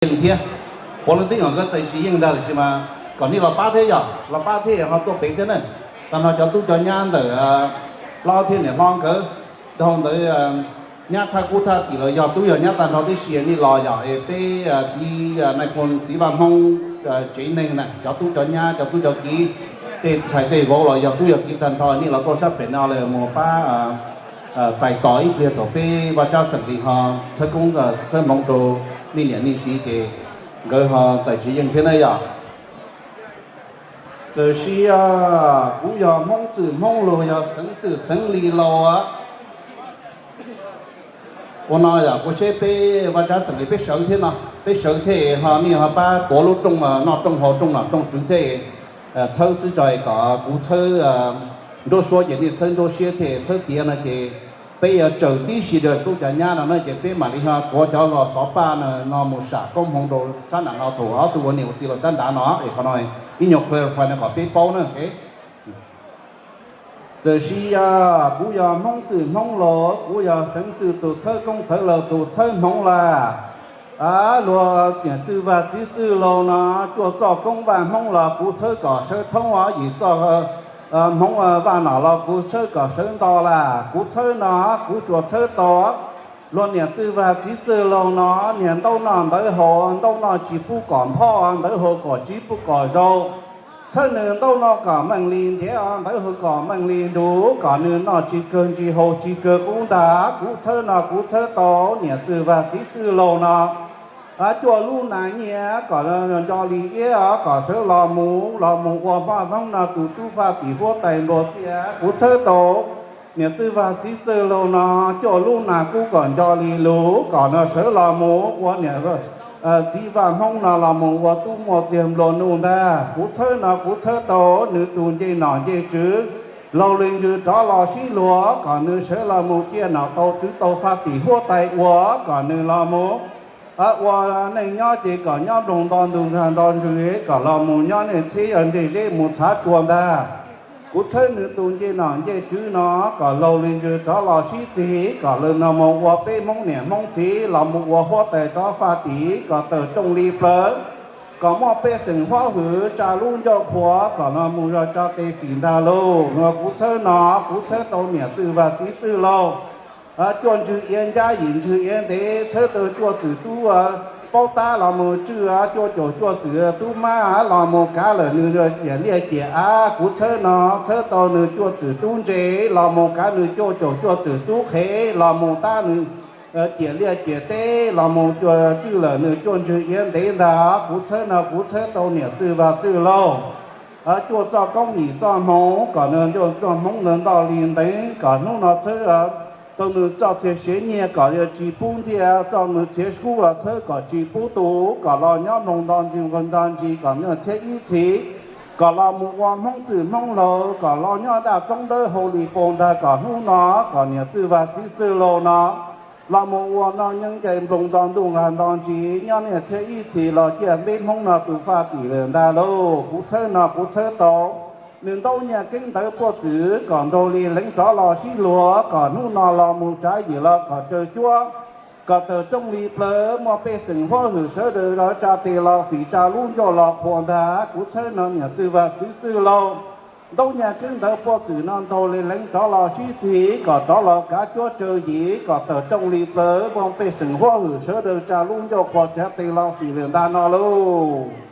yeej thiab. Puav leej twb yog nkawd txais tsis yeej ntag tiam sis mas kom nej los pab thiab yog los pab thiab ho tuaj pem thiab na. Tag nrho cov tub cov nyab ntawm hlob thiab niam hlob nkawd, dhau ntawd nyab thaj kub thaj tim los yog tub yog nyab tag nrho tib si nej los yog es peb txiv nais phoo txiv vaj Hmoob tsev neeg na, cov tub cov nyab cov tub cov kiv, tej ntxhais tej vauv los yog tub yog kiv tag nrho nej los tuaj sab pem no lawm mus pab txais tos ib pliag kom peb vaj tsab xeem li ho txhawb koob txhawb hmoov rau nej niam nej txiv ces nkawd ho txais tsis yeej thiab na yog. Txawm sis kuv yog Hmoob txwj Hmoob laus yog xeev txwj xeev li laus ua no yog kuv seb peb vaj tsab xeem li peb sawv thiab no, peb sawv thiab ho nej ho pab tuav lub rooj noj rooj haus rooj nom rooj tswv thiab txhawb xwb tso kom kuv txhawb nruab suab ces nej txhawb nruab siab thiab txhawb tiav no ces peb yuav tsaws tib si rau tub cov nyab no na ces peb mam li ho tuav cov los xov paj no mus sam koob hmoov rau sab nram no thaum ob tug ua niam ua txiv los sab nrad no es qhov no ib nyuag clarify no kom peb paub na. Txawm sis yog kuv yog Hmoob txwj Hmoob laus, kuv yog xeev txwj tus txhawb koob sawv laus tus txhawb hmoov lawm. Luag niam txwj vaj txiv txwj laus no cuaj txoj koob vaj Hmoob los kuv txhawb kom sawv thoob os, yim txoj hmoov vaj nom los kuv txhawb kom sawv nto lawm. Kuv txhawb no kuv tsuas txhawb tau luag niam txwj vaj txiv txwj laus no niag ntaub noj ntawv haus, ntaub noj tsis pub kom nphob, ntawv haus kom tsis pub kom zaus. Txhawb nws ntaub noj kom meej li ntiav, ntawv haus kom meej li nrug, kom nws noj tsis kawg ntsis haus tsis kawg qub ntag. Kuv txhawb no kuv txhawb tau niam txwj vaj txiv txwj laus no cuaj lub nas nyiaj kom nco li iab, kom sawv los mus los mus ua moj hmoob no tus tub faj tim huab tais npluag txiaj. Kuv txhawb tau niam txwj vaj txiv txwj laus no cuaj lub nas kub kom nco li lus, kom nws sawv los mus ua niam txiv vaj hmoob no los mus ua tub muaj txiag nplua nuj ntag. Kuv txhawb no kuv txhawb tau nws tus ncej nom ncej tswv laug li ntsws rov los sib luag, kom nws sawv los mus ciaj nom tau tswv tau faj tim huab tais ua, kom nws los mus ua neej nyob ces kom nyob nploog nto ntug nkag nto ntsws, kom los mus nyob nej txhiab yog ntsej zeb mus txhav tsua ntag. Kuv txhawb nws tus ncej nom ncej tswv no kom laug li ntsws rov los sib txig, kom lawv no mus ua peb hmoob niam hmoob txiv los mus ua huab tais rov faj tim, kom tawm rooj li plawv, kom muaj pej xeem huab hwm tsa lub ncauj qhua, kom los mus zog tsa tes fim ntag lauj. Kuv txhawb no kuv txhawb tau niam txwj vaj txiv txwj laug cuaj ntswg iav ncab yim ntswg iav ntev, txhawb tau cuaj txwm tub paub tab los mus tswj, cuaj caum cuaj txwm tub mab los mus kav lawm nws ciam liaj ciam av. Kuv txhawb no txhawb tau nws cuaj txwm tub ntse los mus kav nws cuaj caum cuaj txwm tub qhev los mus tab nws ciam liaj ciam teb los mus cuaj tswj lawm nws cuaj ntswg iav ntev ntag. Kuv txhawb no kuv txhawb tau niam txwj vaj txwj laug cuaj txoj koob yim txoj hmoov, kom nws cuaj txoj hmoov ntawd nto li ntev, kom hnub no txhawb tau nws txoj txiag siav nyiaj kom yuav tsis pub ntiaj, txoj nws txiav kub los txhawb kom tsis pub tu, kom los nyob nploog nto ntsis nto ntsis kom nws txhiab ib txhis, kom los mus ua hmoob txwj hmoob laug, kom los nyob daj txoob dawb hau li pau ntag, kom hnub no kom niam txwj vaj txiv txwj laug no los mus ua noj nyeeb ncaim nploog nto ntuj nqag nto ntsis nyob niaj txhiab ib txhis los ciaj peb hmoob no tus faj tim lawm ntag lauj. Kuv txhawb no kuv txhawb tau nws ntaub nyiaj keeb ntawv puaj txwv kom nraug li leev rov los sib luag, kom hnub no los mus tsav yim los kom tsaws cuab, kom tawm rooj li plawv, muaj pej xeem huab hwm sawv daws los tsa tes los fim tsa lub ncauj los qhuas ntag. Kuv txhawb no niam txwj vaj txiv txwj laug, ntaub nyiaj keeb ntawv puaj txwv no nraug li leev rov los sib txig, kom rov los kav cuab tsaws yim, kom tawm rooj li plawv, muaj pej xeem huab hwm sawv daws tsa lub ncauj qhuas tsav tes los fim lawm ntag no lauj.